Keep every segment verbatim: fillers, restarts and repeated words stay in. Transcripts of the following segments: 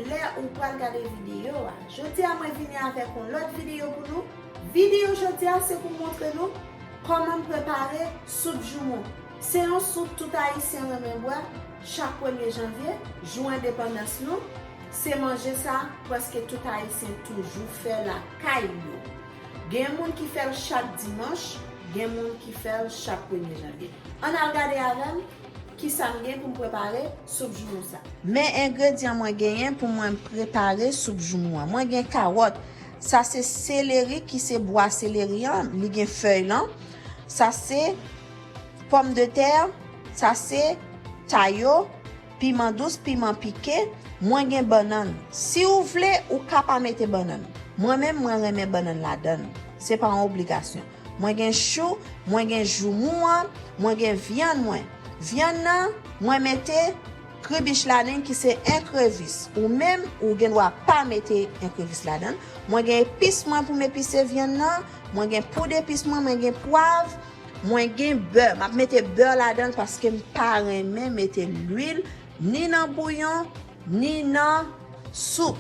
lè ou pral gade videyo a. Jodi a mwen vini avèk yon lòt videyo pou nou. Videyo jodi a se pou montre nou kòman m prepare soup joumou. Se yon soup tout Ayisyen renmen bwè chak premye janvye, jou endepandans nou. Se manje sa prèske tout Ayisyen toujou fè lakay yo. Gen moun ki fè l chak dimanch, gen moun ki fè l chak premye janvye. Ann al gade avè m kisa m gen pou m prepare soup joumou sa. Men engredyan mwen genyen pou mwen prepare soup joumou an. Mwen gen kawòt. Sa se seleri ki se bwa seleri an, li gen fèy lan. Sa se pòmdetè, sa se tayo, piman dous, piman pike. Mwen gen bannann. Si w vle, ou ka pa mete bannann. Mwen menm, mwen renmen bannann ladan l. Se pa yon obligasyon. Mwen gen chou, mwen gen joumou an, mwen gen vyann mwen. Vyann nan, mwen mete kribich ladan l ki se enkrevis. Ou menm, ou gen dwa pa mete enkrevis ladan l. Mwen gen epis mwen pou m epise vyann nan, mwen gen poud epis mwen, mwen gen pwav, mwen gen bè. M ap mete bè ladan l paske m pa renmen mete lwil ni nan bouyon, ni nan soup.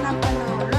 N ap pran nan yon